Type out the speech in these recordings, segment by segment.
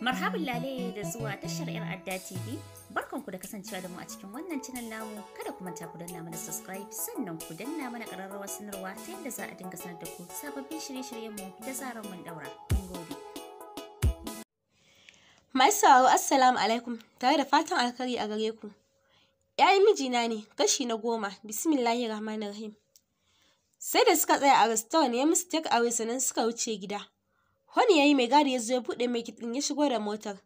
Marhaban lale da zuwa tashar 'yar Adda TV. Barkanku da kasancewa da mu a cikin wannan channel namu. Kada ku manta ku danna mana subscribe, sannan ku danna mana ƙararrawar sanarwa, ta yadda za a dinga sanar da ku sababbin shirye-shiryenmu da zarar mun daura. Mun gode. Masu sauraro, Assalamu alaikum, tare da fatan alkhairi a gare ku. ‘Ya'yan mijina ne, kashi na 10. Bismillahir Rahmanir Rahim. Sai da suka tsaya a restaurant ya musu take away, sannan suka wuce gida. Honi yayi mai gadi ya zo ya buɗe mai gate ɗin, ya shigo da motar.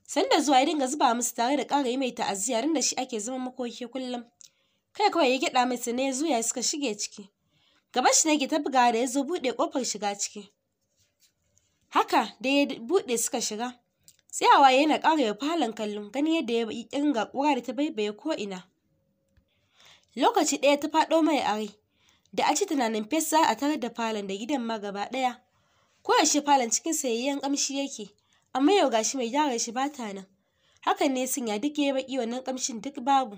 Sanda zuwa ya dinga zuba musu tare da ƙara yi mai ta'aziyya, don da shi ake zama makoki kullum. Kai kawai ya gyaɗa mai, sannan ya juya suka shige ciki. Gaban shi ne ke ta bugawa da ya zo buɗe ƙofar shiga ciki. Haka da ya buɗe suka shiga. Tsayawa yana ƙara ya falon kallon, ganin yadda ya yi ƙirga ƙura da ta baibaye ko'ina. Lokaci ɗaya ta faɗo mai a rai. Da a ci tunanin fes za a tarar da falon da gidan ma gaba ɗaya. Koyaushe falon cikin sayayyen ƙamshi yake, amma yau gashi mai gyara shi ba ta nan. Hakan ne sun ya duk ya baƙi, wannan ƙamshin duk babu.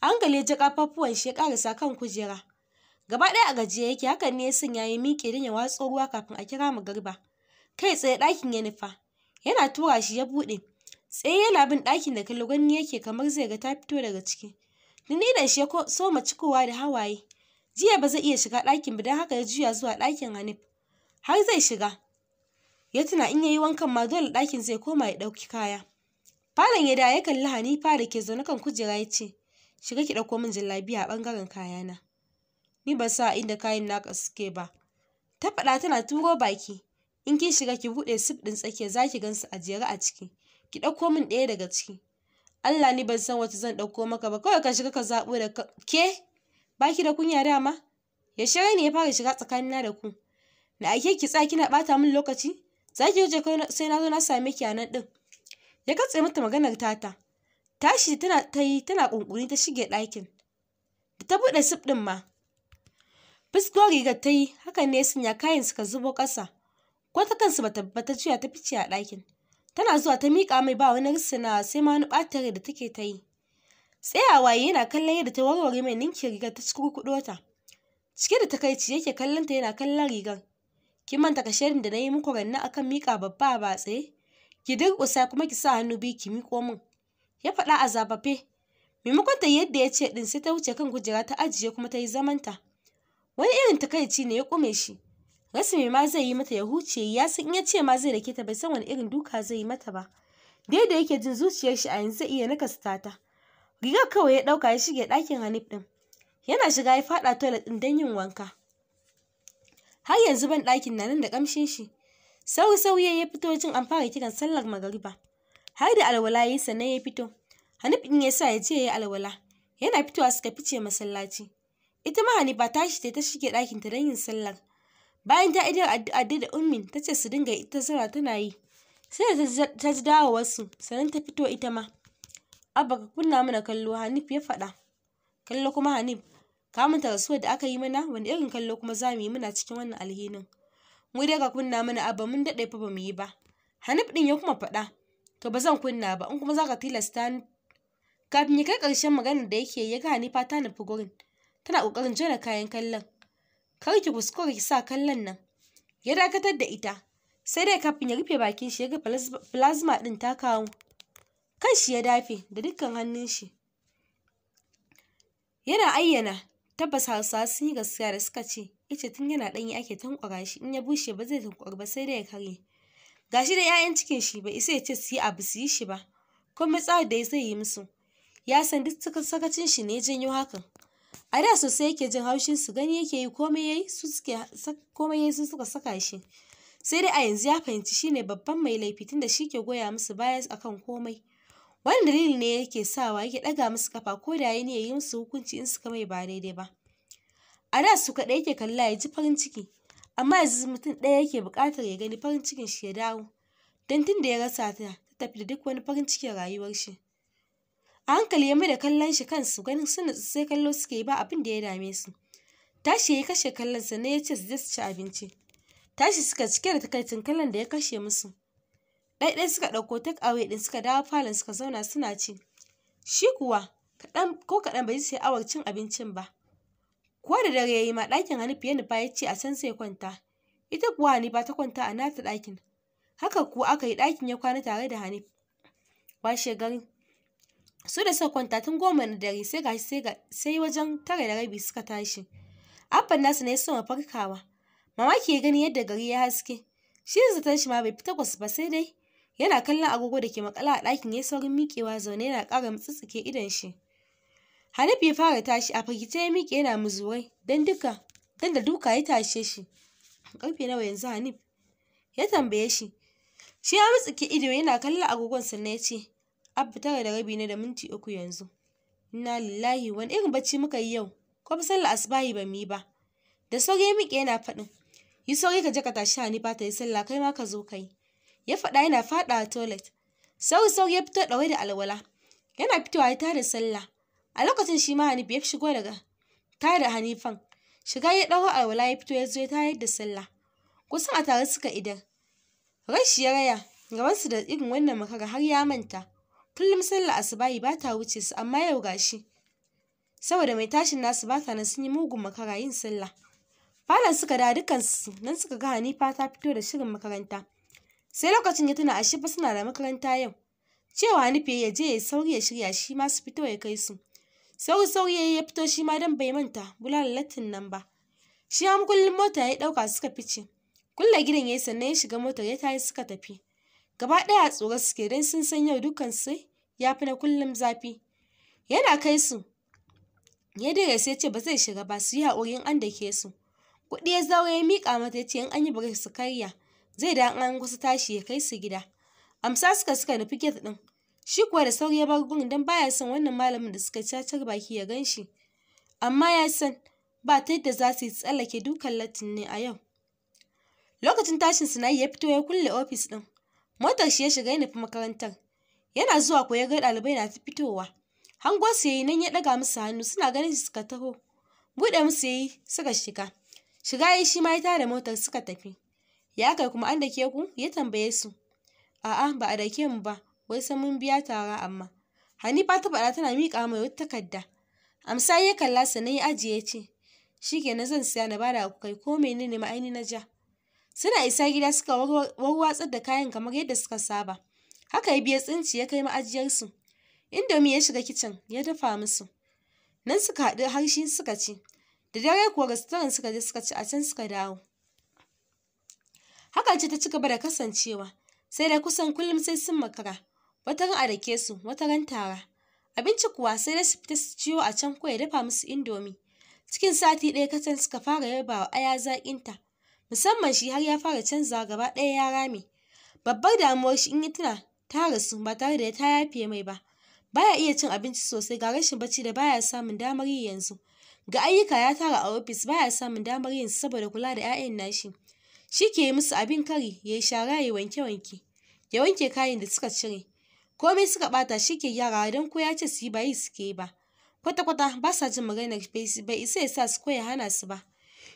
A hankali ya ji ƙafafuwan shi ya ƙarasa kan kujera. Gaba ɗaya a gajiye yake, hakan ne sun ya yi miƙe don ya watso ruwa kafin a kira magariba. Kai tsaye ɗakin ya nufa. Yana tura shi ya buɗe. Tsaye yana bin ɗakin da kallo, gani yake kamar zai ga ta fito daga ciki. Tuni idon shi ya soma cikowa da hawaye. Jiya ba zai iya shiga ɗakin ba, don haka ya juya zuwa ɗakin Hanif. Har zai shiga, ya tuna in yayi wankan ma dole ɗakin zai koma ya ɗauki kaya. Falon ya da ya kalli Hanifa da ke zaune kan kujera, ya ce, "Shiga ki ɗauko min jallabiya a ɓangaren kayana. Ni ban sa inda kayan naka suke ba." Ta faɗa tana turo baki. "In kin shiga ki buɗe sif ɗin tsakiya, za ki gansu a jere a ciki. Ki ɗauko min ɗaya daga ciki." "Allah ni ban san wata zan ɗauko maka ba, kawai ka shiga ka zaɓo da ke. Baki da kunya dama? Yaushe ne ya fara shiga tsakanina da ku? Na aike ki tsaya kina ɓata min lokaci? Za ki wuce sai na zo na same ki a nan ɗin." Ya katse mata maganar tata. Tashi tana ta yi tana ƙunƙuni ta shige ɗakin. Da ta buɗe sif ɗin ma, fuskar rigar ta yi, hakan ne ya sanya kayan suka zubo ƙasa. Ko ta kansu bata bata juya ta fice a ɗakin. Tana zuwa ta miƙa mai, ba wani risinawa, sai ma wani ɓata rai da take ta yi. Tsayawa yana kallon yadda ta warware mai ninkin rigar ta cikurkuɗo ta. Cike da takaici yake kallon ta, yana kallon rigar. "Kin manta kashedin da na yi muku ranna akan miƙa babba ba tsaye? Ki durƙusa kuma ki sa hannu biyu ki miƙo min." Ya faɗa a zafafe. Maimakon ta yadda ya ce ɗin, sai ta wuce kan kujera ta ajiye kuma ta yi zamanta. Wani irin takaici ne ya ƙume shi. Rasa me ma zai yi mata ya huce, ya san in ya ce ma zai dake ta, bai san wani irin duka zai yi mata ba. Da yake jin zuciyar shi a yanzu zai iya nakasta ta. Rigar kawai ya ɗauka ya shige ɗakin Hanif ɗin. Yana shiga ya faɗa toilet ɗin don yin wanka. Har yanzu ban ɗakin na nan da ƙamshin shi. Sauri sauri ya fito, jin an fara kiran sallar magariba. Har da alwala ya yi sannan ya fito. Hanif ɗin ya sa ya je ya yi alwala. Yana fitowa suka fice masallaci. Ita ma Hanifa tashi ta shige ɗakin ta don yin sallar. Bayan ta idar addu'a da Ummin ta ce su dinga, ita zauna tana yi. Sai da ta ji dawowarsu sannan ta fito ita ma. "Abba, ka kunna mana kallo," Hanif ya faɗa. "Kallo kuma, Hanif? Ka manta rasuwar da aka yi mana? Wani irin kallo kuma za mu yi muna cikin wannan alhinin? Mu dai ka kunna mana, Abba, mun daɗe fa ba mu yi ba." Hanif ɗin ya kuma faɗa. "To ba zan kunna ba, in kuma za ka tilasta ni." Kafin ya kai ƙarshen maganar da yake, ya ga Hanifa ta nufi gurin. Tana ƙoƙarin jona kayan kallon. "Kar ki kuskura ki sa kallon nan." Ya dakatar da ita. Sai dai kafin ya rufe bakin shi ya ga plasma ɗin ta kawo. Kan shi ya dafe da dukkan hannun shi. Yana ayyana tabbas Hausawa sun yi gaskiya da suka ce ice tun yana ɗanye ake tankwara shi, in ya bushe ba zai tankwar ba, sai dai ya karye. Gashi da 'ya'yan cikin shi, bai isa ya ce su yi abu su yi shi ba. Komai tsawar da zai yi musu, ya san duk sakacin shi ne ya janyo hakan. A da sosai yake jin haushin su, gani yake yi komai yayi su suka saka shi. Sai dai a yanzu ya fahimci shine babban mai laifi, tunda shi ke goya musu baya akan komai. Wannan dalili ne yake sawa yake ɗaga musu kafa ko da yayi niyyar yi musu hukunci in suka mai ba daidai ba. A da su kaɗai yake kalla ya ji farin ciki, amma yanzu mutum ɗaya yake buƙatar ya gani farin cikin shi ya dawo. Don tun da ya rasa ta, ta tafi da duk wani farin cikin rayuwar shi. A hankali ya mai da kallon shi kansu, ganin sun nutsu sai kallo suke yi, ba abin da ya dame su. Tashi ya kashe kallon, sannan ya ce su je su ci abinci. Tashi suka cike da takaicin kallon da ya kashe musu. Ɗaiɗai suka ɗauko take away ɗin, suka dawo falon suka zauna suna ci. Shi kuwa kaɗan ko kaɗan bai ji sha'awar cin abincin ba. Ko da dare ya yi ma, ɗakin Hanif ya nufa, ya ce a can zai kwanta. Ita kuwa Hanifa ta kwanta a nata ɗakin. Haka kuwa aka yi, ɗakin ya kwana tare da Hanif. Washe gari, su da suka kwanta tun 10 na dare, sai gashi sai wajen 9:30 suka tashi. Abban nasu ne ya soma farkawa. Mamaki ya gani yadda gari ya haske. Shi zaton shi ma bai fi 8 ba, sai dai yana kallon agogo da ke makala a ɗakin ya saurin miƙewa zaune yana ƙara mutsutsuke idon shi. Hanif ya fara tashi a firgice, ya miƙe yana muzurai don duka don da duka ya tashe shi. Ƙarfe nawa yanzu, Hanif? Ya tambaye shi. Shi ya mutsuke ido yana kallon agogon, sannan ya ce, Abba, 9:30 ne da minti 3 yanzu. Inna lillahi, wani irin bacci muka yi yau, ko fa sallar asubahi ba mu yi ba. Da sauri ya miƙe yana faɗin, yi sauri ka je ka tashi Hanifa ta yi sallah, kai ma ka zo ka yi. Ya faɗa yana faɗawa toilet. Sauri sauri ya fito ɗaure da alwala. Yana fitowa ya tada sallah. A lokacin shi ma Hanif ya shigo daga tada Hanifan. Shiga ya ɗauro alwala, ya fito ya zo ya tayar da sallah. Kusan a tare suka idar. Rashi ya raya gabansu da irin wannan makara har ya manta. Kullum sallah asubahi ba ta wuce su, amma yau gashi. Saboda mai tashin nasu ba ta nan, sun yi mugun makara yin sallah. Falon suka dawo dukansu, nan suka ga Hanifa ta fito da shirin makaranta. Sai lokacin ya tuna ashe fa suna da makaranta yau. Cewa Hanif ya je ya sauri ya shirya shi ma su fito ya kai su. Sauri sauri ya fito shi ma don bai manta bulalar lattin nan ba. Shi ma kullum mota ya ɗauka suka fice. Kulle gidan ya yi, sannan ya shiga motar ya tayi suka tafi. Gaba ɗaya a tsoro suke don sun san yau dukansu ya fi na kullum zafi. Yana kai su ya dire sai ya ce ba zai shiga ba, su yi haƙuri in an dake su. Kuɗi ya zawo ya miƙa mata, ya ce in an yi break su karya, zai da an kusa tashi ya kai su gida. Amsa suka nufi gate ɗin. Shi kuwa da sauri ya bar gurin don baya son wannan malamin da suka cacar baki ya gan shi. Amma ya san ba ta yadda za su yi tsallake dukan lattin ne a yau. Lokacin tashin su ya fito ya kulle ofis ɗin. Motar shi ya shiga ya nufi makarantar. Yana zuwa ko ya ga ɗalibai na ta fitowa. Hango su yayi nan ya ɗaga musu hannu, suna ganin shi suka taho. Buɗe musu yayi suka shiga. Shiga yayi shi ma ya tada motar suka tafi. Ya kai kuma an dake ku? Ya tambaye su. A'a, ba a dake mu ba, wai sai mun biya tara amma. Hanifa ta faɗa tana miƙa mai wata takarda. Amsa ya kalla sannan ya ajiye, ya ce, shikenan, zan siya na bada ku kai, ko menene ma aini na ja. Suna isa gida suka warwatsar da kayan kamar yadda suka saba. Haka ya biya tsinci ya kai ma'ajiyarsu. Indomie ya shiga kicin ya dafa musu. Nan suka haɗu har shi suka ci. Da dare kuwa restaurant suka je suka ci, a can suka dawo. Hakan ce ta ci gaba da kasancewa. Sai dai kusan kullum sai sun makara. Wata ran a dake su, wata ran tara. Abinci kuwa sai dai su fita su ciyo a can ko ya dafa musu indomie. Cikin sati ɗaya kacal suka fara yaba wa aya zaƙinta. Musamman shi har ya fara canzawa gaba ɗaya ya rame. Babbar damuwar shi in ya tuna ta rasu ba tare da ta yafe mai ba. Baya iya cin abinci sosai, ga rashin bacci da baya samun damar yi yanzu. Ga ayyuka ya tara a ofis baya samun damar yin saboda kula da 'ya'yan nashi. Shi ke yi musu abin kari, ya yi shara, ya wanke-wanke, ya wanke kayan da suka cire. Komai suka ɓata shi ke gyarawa, don ko ya ce su yi ba yi suke ba. Kwata-kwata ba sa jin maganar, bai isa ya sa su ko ya hana su ba.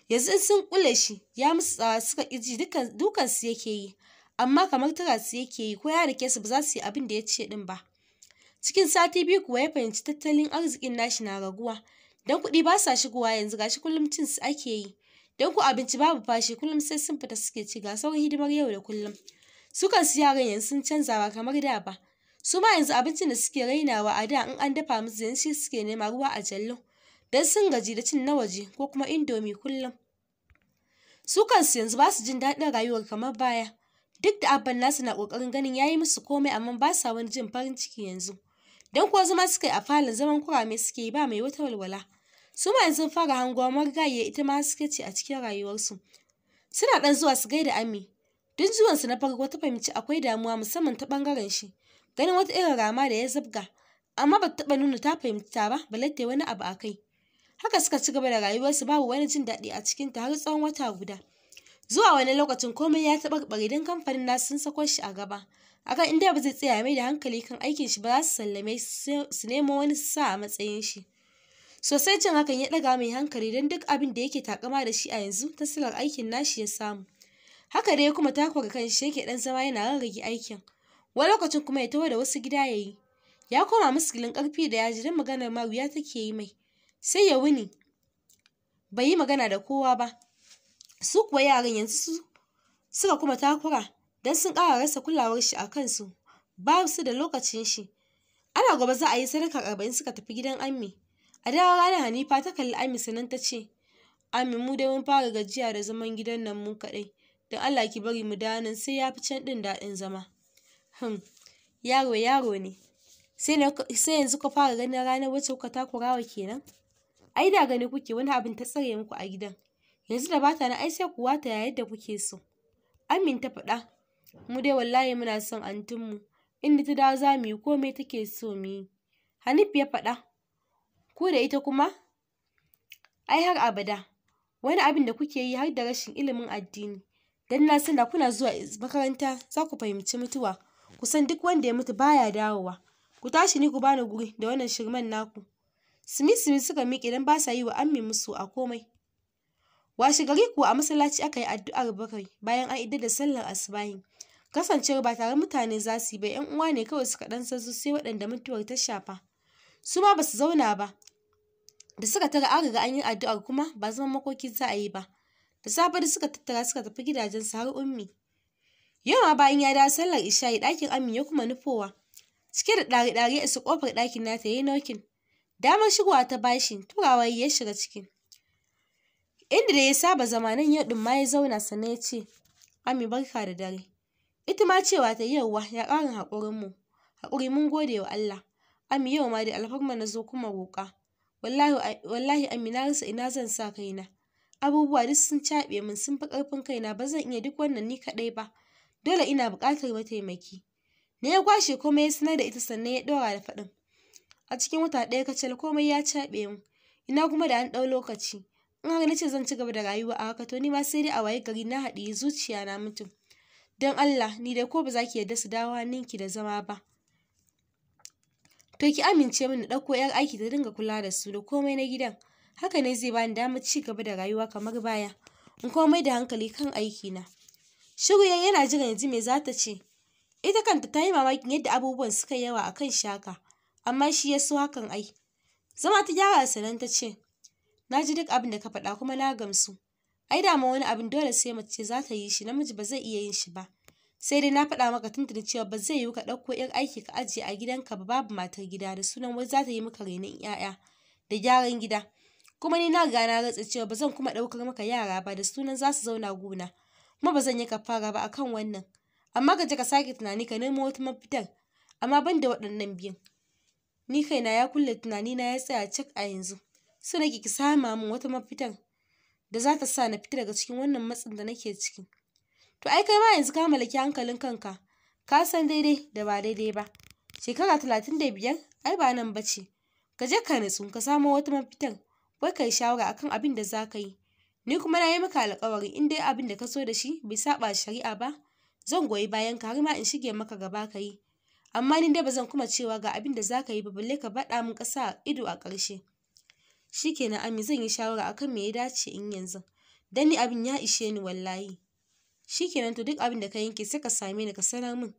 Yanzu in sun kule shi ya musu tsawa suka ƙi ji, dukan su yake yi. Amma kamar tura su yake yi, ko ya rike su ba za su yi abin da ya ce ɗin ba. Cikin sati 2 kuwa ya fahimci tattalin arzikin nashi na raguwa. Don kuɗi ba sa shigowa yanzu, gashi kullum cin su ake yi. Don ko abinci babu fashi, kullum sai sun fita suke ci, ga sauran hidimar yau da kullum. Su kansu yaran yanzu sun canza ba kamar da ba. Su ma yanzu abincin da suke rainawa a da in an dafa musu yanzu shi suke nema ruwa a jallo. Don sun gaji da cin na waje ko kuma indomie kullum. Su kansu yanzu ba su jin daɗin rayuwar kamar baya. Duk da abban nasu na ƙoƙarin ganin ya yi musu komai, amma ba sa wani jin farin ciki yanzu. Don kuwa zama suka yi a falon, zaman kurame suke yi, ba mai wata walwala. Su ma yanzu fara hangowa marigayiya ita ma haske ce a cikin rayuwarsu. Suna ɗan zuwa su gaida Ami. Duk zuwansu na farko ta fahimci akwai damuwa, musamman ta ɓangaren shi. Ganin wata irin rama da ya zabga. Amma ba ta taɓa nuna ta fahimta ba, balle ta yi wani abu a kai. Haka suka ci gaba da rayuwarsu babu wani jin daɗi a cikinta har tsawon wata guda. Zuwa wani lokacin komai ya taɓarɓare, don kamfanin nasu sun sako shi a gaba. Akan inda ba zai tsaya mai da hankali kan aikin shi ba, za su sallame su nemo wani su sa a matsayin shi. Sosai jin hakan ya ɗaga mai hankali, don duk abin da yake takama da shi a yanzu ta silar aikin nashi ya samu. Haka dai kuma takura kanshi yake ɗan zama yana rarrage aikin. Wani lokacin kuma ya taho da wasu gida ya yi. Ya koma muskilin ƙarfi da yaji, don maganar ma wuya take yi mai. Sai ya wuni bai yi magana da kowa ba. Su kuwa yaran yanzu su suka kuma takura Don sun ƙara rasa kulawar shi a kansu, ba su da lokacin shi. Ana gobe za a yi sadakar 40 suka tafi gidan Ammi. A daren ranar Hanifa ta kalli Ammi sannan ta ce, Ammi mu dai mun fara gajiya da zaman gidan nan mu kaɗai. Don Allah ki bari mu dawo nan sai ya fi can ɗin daɗin zama. Yaro yaro ne. Sai yanzu ka fara ganin ranar wacce kuka takurawa kenan? Ai da gani kuke wani abin ta tsare muku a gidan. Yanzu da bata nan ai sai ku wata yadda kuke so. Amin ta faɗa. Mu dai wallahi muna son antinmu. Inda ta dawo za mu yi komai take so mu yi. Hanif ya faɗa. Ku da ita kuma? Ai har abada. Wani abin da kuke yi har da rashin ilimin addini. Dan na san da kuna zuwa makaranta za ku fahimci mutuwa. Ku san duk wanda ya mutu baya dawowa. Ku tashi ni ku bani guri da wannan shirman naku. Sumi-sumi suka miƙe don ba sa yi wa Ammi musu a komai. Washe gari kuwa a masallaci aka yi addu'ar bakwai bayan an idar da sallar asubahi. Kasancewar ba tare mutane za su yi ba, 'yan uwa ne kawai suka ɗan sassu sai waɗanda mutuwar ta shafa. Su ma ba su zauna ba. Da suka tara an riga an yi addu'ar kuma ba zaman makoki za a yi ba. Da safe da suka tattara suka tafi gidajensu har Ummi. Yau ma bayan ya dawo sallar isha'i ɗakin Ammi ya kuma nufowa. Cike da ɗari-ɗari ya isa ƙofar ɗakin nata ya yi nokin. Damar shigowa ta bashi, turawa ya shiga ciki. Inda da ya saba zama nan yau ɗin ma ya zauna sannan ya ce, Ammi barka da dare. Ita ma cewa ta yauwa ya ƙarin haƙurinmu. Haƙuri mun gode wa Allah. Ammi yau ma da alfarma na zo kuma roƙa. Wallahi Ammi na rasa ina zan sa kaina. Abubuwa duk sun caɓe min sun fi ƙarfin kaina ba zan iya duk wannan ni kaɗai ba. Dole ina buƙatar mataimaki. Ne ya kwashe komai ya sanar da ita sannan ya ɗora da faɗin. A cikin wata ɗaya kacal komai ya caɓe min. Ina kuma da an ɗau lokaci. In har na ce zan ci gaba da rayuwa a haka to ni ma sai dai a waye gari na haɗiyi zuciya na mutu. Don Allah ni dai ko ba za ki yarda su dawo hannunki da zama ba. To ki amince min na ɗauko 'yar aiki ta dinga kula da su da komai na gidan. Haka ne zai bani damar ci gaba da rayuwa kamar baya. In kuma mai da hankali kan aikina. Shiru yana jiran ya ji me za ta ce. Ita kanta ta yi mamakin yadda abubuwan suka yawa a kan shaka. Amma shi ya so hakan ai. Zama ta gyara sannan ta ce, Na ji duk abin da ka faɗa kuma na gamsu. Ai dama wani abin dole sai mace za ta yi shi namiji ba zai iya yin shi ba. Sai dai na faɗa maka tuntuni cewa ba zai yiwu ka ɗauko 'yar aiki ka ajiye a gidanka ba babu matar gida da sunan wai za ta yi maka renon 'ya'ya da gyaran gida. Kuma ni na riga na rantse cewa ba zan kuma ɗaukar maka yara ba da sunan za su zauna gona. Kuma ba zan yi kafara ba akan wannan. Amma ka je ka sake tunani ka nemo wata mafitar. Amma ban da waɗannan biyun. Ni kaina ya kulle tunanina ya tsaya cak a yanzu. So nake ki sama min wata mafitar da za ta sa na fita daga cikin wannan matsin da nake ciki. To ai kai ma yanzu ka mallaki hankalin kanka. Ka san daidai da ba daidai ba. Shekara 35 ai ba nan bace. Ka je ka nutsu ka samo wata mafitar. Wai ka yi shawara akan abin da za ka yi. Ni kuma na yi maka alƙawari in dai abin da ka so da shi bai saɓa shari'a ba, zan goyi bayan ka har ma in shige maka gaba ka yi. Amma ni dai ba zan kuma cewa ga abin da za ka yi ba balle ka baɗa min ƙasa a ido a ƙarshe. Shikenan Ami zan yi shawara akan me ya dace in yanzu. Dan ni abin ya ishe ni wallahi. Shikenan to duk abin da ka yanke sai ka same ni ka sanar min.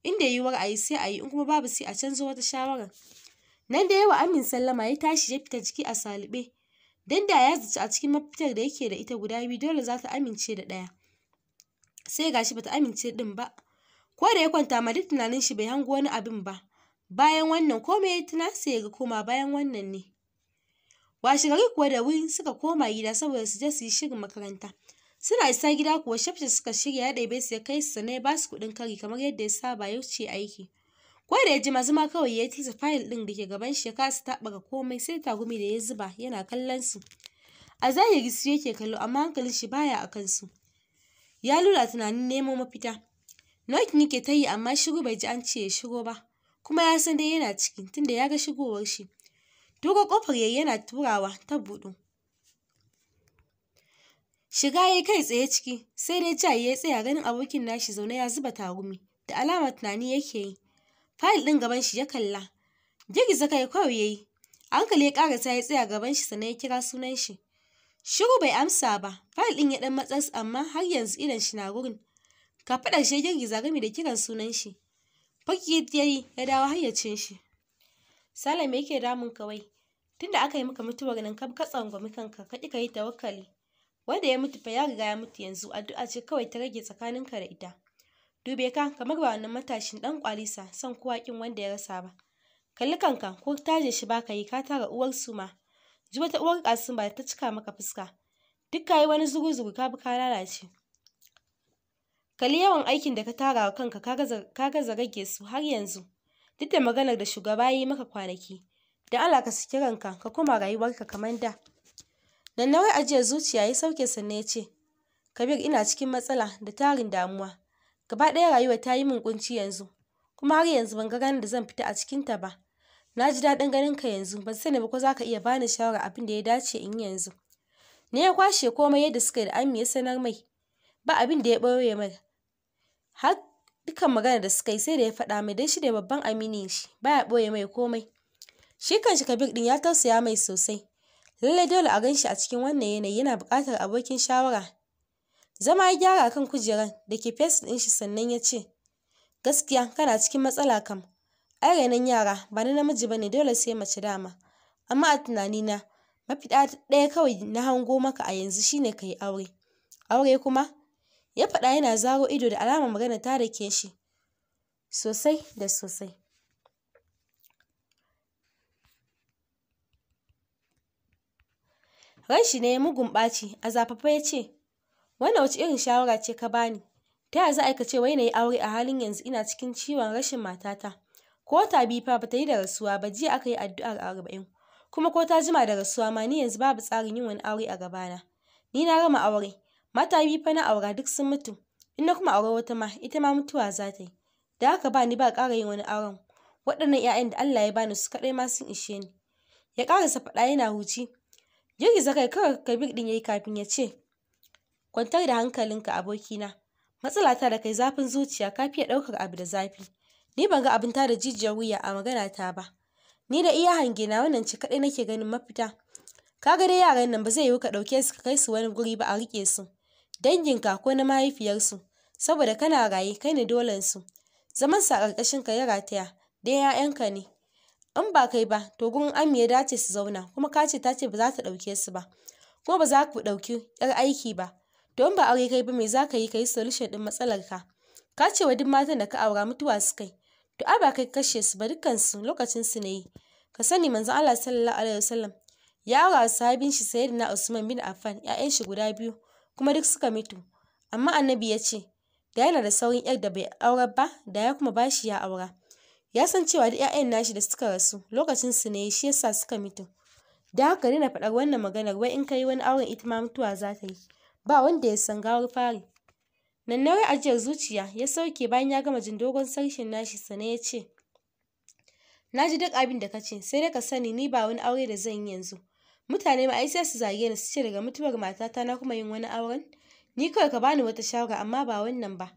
Inda yiwuwar a yi sai a yi in kuma babu sai a canzo wata shawarar. Nan da yawa Amin sallama ya tashi ya fita jiki a salube. Dan da ya zaci a cikin mafitar da yake da ita guda biyu dole za ta amince da ɗaya. Sai gashi bata amince ɗin ba. Ko da ya kwanta ma duk tunanin shi bai hango wani abin ba. Bayan wannan komai ya tuna sai ya ga koma bayan wannan ne. Washe gari kuwa da wuri suka koma gida saboda su je su yi shirin makaranta. Suna isa gida kuwa shafshe suka shirya ya ɗebe su ya kai su sannan ya ba su kuɗin kari kamar yadda ya saba ya wuce aiki. Ko da ya ji mazuma kawai ya tisa fayil ɗin da ke gaban shi ya kasa taɓuka komai sai tagumi da ya zuba yana kallon su. A zahiri su yake kallo amma hankalin shi baya a kansu. Ya lura tunanin nemo mafita. Nokin yake ta yi amma shiru bai ji an ce ya shigo ba. Kuma ya san dai yana ciki tunda ya ga shigowar shi. Turo ƙofar yayi yana turawa ta buɗu. Shiga yayi kai tsaye ciki sai dai jayi ya tsaya ganin abokin nashi zaune ya zuba tagumi da alamar tunani yake yi. Fayil ɗin gaban shi ya kalla. Girgiza kai kawai yayi. Hankali ya ƙarasa ya tsaya gaban shi sannan ya kira sunan shi. Shiru bai amsa ba. Fayil ɗin ya ɗan matsas amma har yanzu idon shi na gurin. Kafaɗar shi ya girgiza gami da kiran sunan shi. Fakki yayi ya dawo hayyacin shi. Sale me yake damun ka wai? Tunda aka yi maka mutuwar nan ka tsangwami kanka ka ƙi ka yi tawakkali. Wanda ya mutu fa ya riga ya mutu yanzu addu'a ce kawai ta rage tsakaninka da ita. Dube ka kamar ba wannan matashin ɗan kwalisa son kowa ƙin wanda ya rasa ba. Kalli kanka ko taje shi baka yi ka tara uwar suma. Ji wata uwar kasumba da ta cika maka fuska. Duk ka yi wani zuru-zuru ka bi ka lalace. Kalli yawan aikin da ka tara wa kanka ka gaza rage su har yanzu. Duk da maganar da shugaba ya yi maka kwanaki. Don Allah ka saki ranka ka koma rayuwarka kamar da. Dan nauyi ajiyar zuciya ya sauke sannan ya ce, Kabir ina cikin matsala da tarin damuwa. Gaba ɗaya rayuwa ta yi min kunci yanzu. Kuma har yanzu ban ga ranar da zan fita a cikinta ba. Na ji daɗin ganin ka yanzu, ban sani ba ko za ka iya bani shawara abin da ya dace in yi yanzu. Ne ya kwashe komai yadda suka yi da Ammi ya sanar mai. Ba abin da ya ɓoye mai. Har dukkan magana da suka yi sai da ya faɗa mai don shi ne babban aminin shi, baya ɓoye mai komai. Shi kanshi Kabir ɗin ya tausaya mai sosai. Lallai dole a ganshi a cikin wannan yanayi yana buƙatar abokin shawara. Zama ya gyara kan kujeran da ke fesin ɗin shi sannan ya ce, Gaskiya kana cikin matsala kam. Ai rainon yara ba na namiji bane dole sai mace dama. Amma a tunanina mafita ɗaya kawai na hango maka a yanzu shine ka yi aure. Aure kuma? Ya faɗa yana zaro ido da alamar magana ta dake shi sosai da sosai. Ran shi ne ya mugun ɓaci, a zafafe ya ce, Wannan wace irin shawara ce ka bani? Ta yaya za a yi ka ce wai na yi aure a halin yanzu ina cikin ciwon rashin matata? Ko wata biyu fa bata yi da rasuwa ba, jiya aka yi addu'ar 40. Kuma ko ta jima da rasuwa ma ni yanzu babu tsarin yin wani aure a gabana. Ni na gama aure, mata biyu fa na aura duk sun mutu. In na kuma aure wata ma, ita ma mutuwa za ta yi. Da haka ba ni ba ƙara yin wani auren. Waɗannan 'ya'yan da Allah ya bani su kaɗai ma sun ishe ni. Ya ƙarasa faɗa yana huci. Girgiza kai kawai Kabir ɗin ya yi kafin ya ce, Kwantar da hankalinka abokina. Matsalata da kai zafin zuciya ka fiye ɗaukar abu da zafi. Ni ban ga abin tada jijiyar wuya a magana ta ba. Ni da iya hange na wannan ce kaɗai nake ganin mafita. Ka ga dai yaran nan ba zai yiwu ka ɗauke su ka kai su wani guri ba a riƙe su. Danginka ko na mahaifiyarsu. Saboda kana raye kai ne dolen su. Zaman su a ƙarƙashin ka ya rataya dai 'ya'yanka ne. In ba kai ba to gurin Ammi ya dace su zauna kuma ka ce ta ce ba za ta ɗauke su ba. Kuma ba za ku ɗauki 'yar aiki ba. To in ba aure kai ba me za ka yi ka yi solution ɗin matsalar ka? Ka ce wa duk matan da ka aura mutuwa su kai. To ai ba kai kashe su ba dukkan su lokacin su ne yi. Ka sani manzon Allah sallallahu alaihi wasallam ya aura wa sahabin shi Sayyidina Usman bin Affan 'ya'yan shi guda biyu kuma duk suka mutu. Amma Annabi ya ce da yana da saurin 'yar da bai aurar ba da ya kuma bashi ya aura. Ya san cewa duk 'ya'yan nashi da suka rasu lokacin su ne shi yasa suka mutu. Da haka daina faɗar wannan maganar wai in ka yi wani auren ita ma mutuwa za ta yi. Ba wanda ya san gawar fari. Nannawar ajiyar zuciya ya sauke bayan ya gama jin dogon sarshen nashi sannan ya ce, Na ji duk abin da ka ce, sai dai ka sani ni ba wani aure da zan yi yanzu. Mutane ma ai sai su zage ni su ce daga mutuwar matata na kuma yin wani auren. Ni kawai ka bani wata shawara amma ba wannan ba.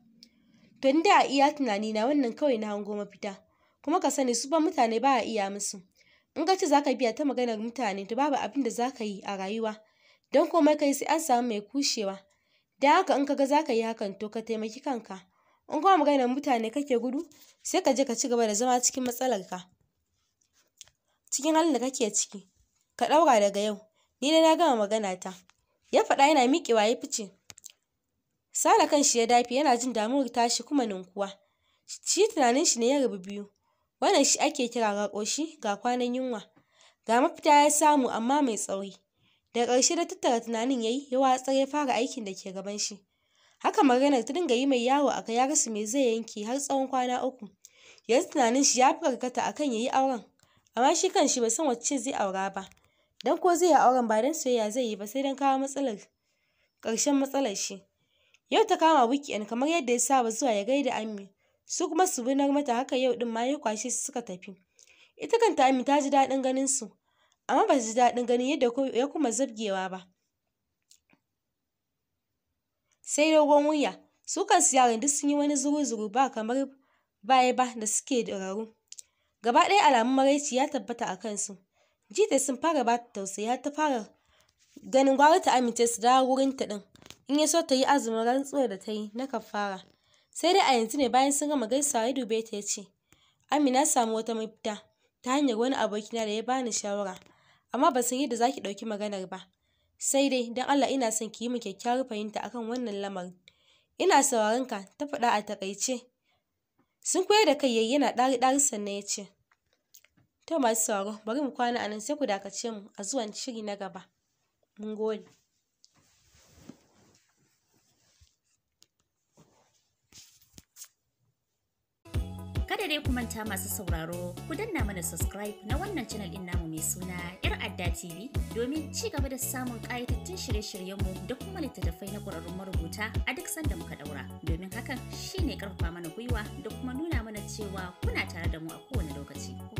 To ni da a iya tunani na wannan kawai na hango mafita. Kuma ka sani su fa mutane ba a iya musu. In ka ce za ka biya ta maganar mutane to babu abin da za ka yi a rayuwa. Don komai kai sai an samu mai kushewa. Don haka in ka ga za ka yi hakan to ka taimaki kanka. In kuma maganar mutane kake gudu sai ka je ka ci gaba da zama cikin matsalarka. Cikin halin da kake ciki. Ka ɗaura daga yau. Ni dai na gama magana ta. Ya faɗa yana miƙewa ya fice. Sale kanshi ya dafe yana jin damuwar tashi kuma ninkuwa. Shi tunanin shi ne ya rabu biyu. Wannan shi ake kira ga ƙoshi ga kwanan yunwa. Ga mafita ya samu amma mai tsauri. Daga ƙarshe da tattara tunanin ya yi ya watsar ya fara aikin da ke gaban shi. Haka maganar ta dinga yi mai yawo a kai ya rasa me zai yanke har tsawon kwana 3. Yanzu tunanin shi ya fi karkata akan ya yi auren. Amma shi kanshi bai san wacce zai aura ba. Don ko zai yi auren ba don soyayya zai yi ba sai don kawo matsalar ƙarshen matsalar shi. Yau ta kama weekend kamar yadda ya saba zuwa ya gaida Ammi. Su kuma su binar mata haka yau ɗin ma ya kwashe su suka tafi. Ita kanta Ammi ta ji daɗin ganin su. Amma ba ta ji daɗin ganin yadda ya kuma zabgewa ba. Sai dogon wuya. Su kansu yaran duk sun yi wani zuru-zuru ba kamar baya ba da suke ɗoraru. Gaba ɗaya alamun maraici ya tabbata a kansu. Jita sun fara ba ta tausayi har ta fara ganin gwara ta amince su dawo wurinta ɗin. In ya so ta yi azumin rantsuwar da ta yi na kafara. Sai dai a yanzu ne bayan sun gama gaisawa ya dube ta ya ce, Ammi na samu wata mafita ta hanyar wani abokina da ya bani shawara. Amma ban san yadda za ki ɗauki maganar ba. Sai dai don Allah ina son ki yi min kyakkyawar fahimta akan wannan lamarin. Ina sauraron ka, ta faɗa a taƙaice. Sun koyar da kai yayi yana ɗari ɗari sannan ya ce, To masu sauraro bari mu kwana anan sai ku dakace mu a zuwan shiri na gaba. Mun gode. Kada dai ku manta masu sauraro, ku danna mana subscribe na wannan channel ɗin namu mai suna 'Yar Adda TV domin ci gaba da samun ƙayatattun shirye-shiryenmu da kuma littattafai na ƙwararrun marubuta a duk sanda muka ɗaura. Domin hakan shine ƙarfafa mana gwiwa da kuma nuna mana cewa kuna tare da mu a kowane lokaci.